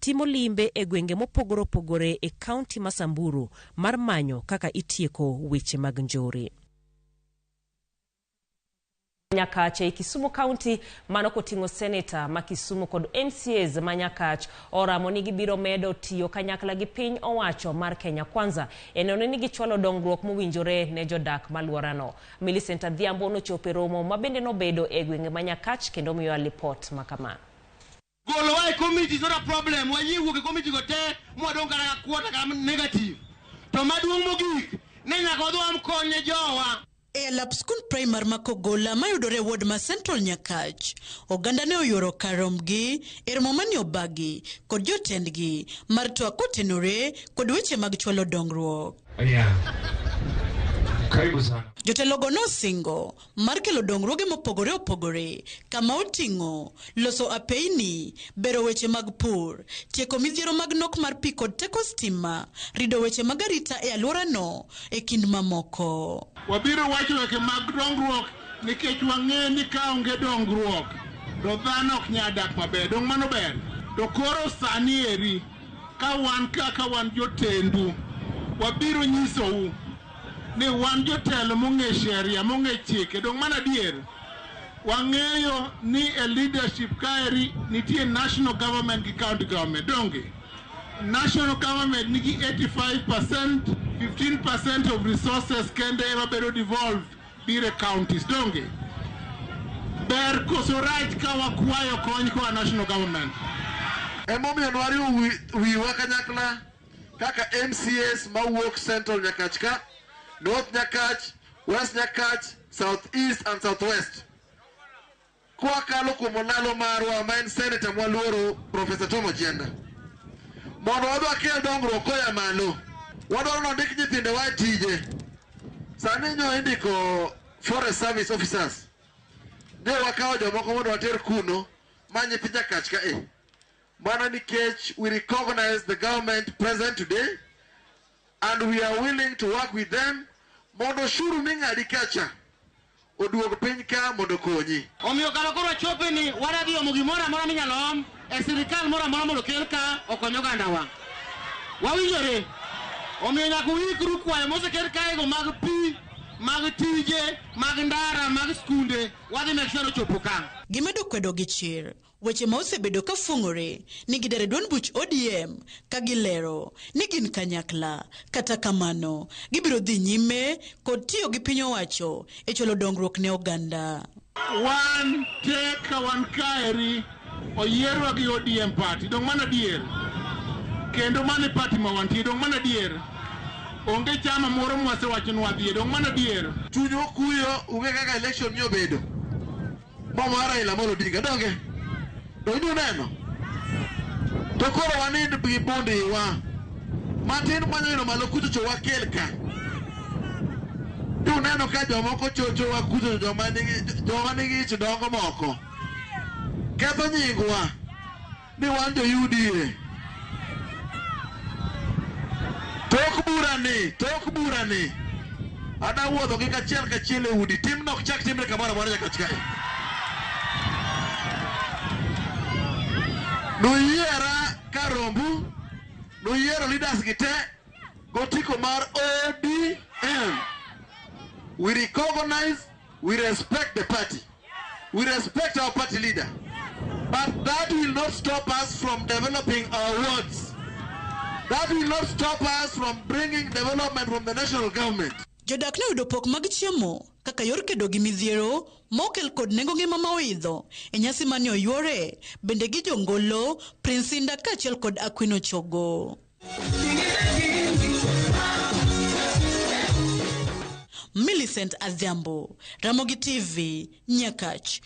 timo limbe e gwenge mopogore opogore e kaunti ma Samburu mar manyo kaka itieko weche mag njore. Nyakach ei Kisumu County mano koting'o seneta ma Kisumu kod MCAs ma Nyakach oramo ni gibiro medo tiyo kanyakla gi piny owacho mar Kenya Kwanza e neno ni gichwalo dongruok mowinjore ne jodak maluorano. Millicent Adhiambo nochopo e romo ma bende nobedo e gwenge ma Nyakach kendo miyowa lipot ma kama. Golowa e committee is not a problem. Wayie wuok e committee go te mwadong' kata ka quarter kata negative. To maduong' mogik ne nyaka wadhi wamkony ne jowa. E alap skund praimar ma Kogola mayudore e ward ma Central Nyakach, oganda ne oyuoro kar rombgi e romo mane obagi kod jotendgi mar twak kotenore kod weche mag chwalo dongruok. Yeah. Karibu sana. Jotelogo nosingo mar kelo dongruoge mopogore opogore kama oting'o loso apeyni, bero weche mag pur, tieko midhiero mag nok mar pi kod teko stima, rido weche mag arita e alworano e kind mamoko. Wabiro wacho weche mag dongruok nikech wang'eyo ni ka onge dongruok to dhano ok nyal dak maber. Dong' mano ber? To koro sani eri ka wan kaka wan jotendu wabiro nyisou ni wan jotelo mong'e sheria, mong'e chike. Dong' mano adier? Wang'eyo ni e leadership kaeri nitie national government gi county government. Donge? National government nigi 85%, 15% of resources kende ema bedo devolved biro e counties. Donge? Ber koso rach ka wakwayo kony koa national government? Emomiyo nwariwo wiwa kanyakla kaka MCAs mawuok Central Nyakach ka, North Nyakach, West Nyakach, South East and South West. Kwakalo kuom olalo marwa ma en Senator mwaluoro Professor Tom Ojienda. Mondo wadhi wakel dongruok koya malo. Wadwaro ni ondik nyithindewa e tije. Sani nyo indiko Forest Service officers. Nyo wakawo jomoko mondo water kuno ma nyithi Nyakach ka e. Mana nikech we recognize the government present today and we are willing to work with them mondo ushuru ming'adi kacha oduog piny ka mondo okonyi. Omiyo kama koro wachope ni wadhi omo gimoro amora minyalo om e sirikal moro amora mondo okel ka okony ogandawa. Wawinjore? Omiyo nyaka uikru kwayo mosekel kaego mag pi, mag tije, mag ndara, mag skunde, wadhi make sure ochopo ka. Gimedo kwedo gi chir weche ma osebedo ka fung'ore ni gidar e duond buch ODM ka gilero ni gin kanyakla. Kata kamano, gibiro dhi nyime kod tiyo gi piny owacho e chwalo dongruok ne oganda. Wan te ka wan kaeri oyierwa gi ODM party. Dong' mano adier? Kendo mano e party ma wantie. Dong' mano adier? Onge chama moro mwasewacho ni wadhie. Dong' mano adier? Chunywa okuyo ung'e kaka election ni obedo. Mama Raila Amolo Odinga donge? Donge uneno? To koro wanind gi bunde iwa. Matin mwanyo malo kucho cho wakel ka. Uneno ka jomoko chocho wa kucho joma nigi ich dongo moko. Ketho nyingwa ni wan jo UDA. Tok bura ni ada wuotho gi kachiel kachiel e udi timno ok chak timre kamoro amora nyaka kae. Nuyiera karombu, nuyiero leaders gi te gotiko mar ODM. We recognize, we respect the party. We respect our party leader. But that will not stop us from developing our wards. That will not stop us from bringing development from the national government. Jodak ne oyudo pok mag chiemo kaka yor kedo gi midhiero ma okel kod nengo ngima ma oidho e nyasi mane oyuore bende gi jongolo Prince Inda kaachiel kod Aquino Chogo. Millicent Adhiambo, Ramogi TV, Nyakach.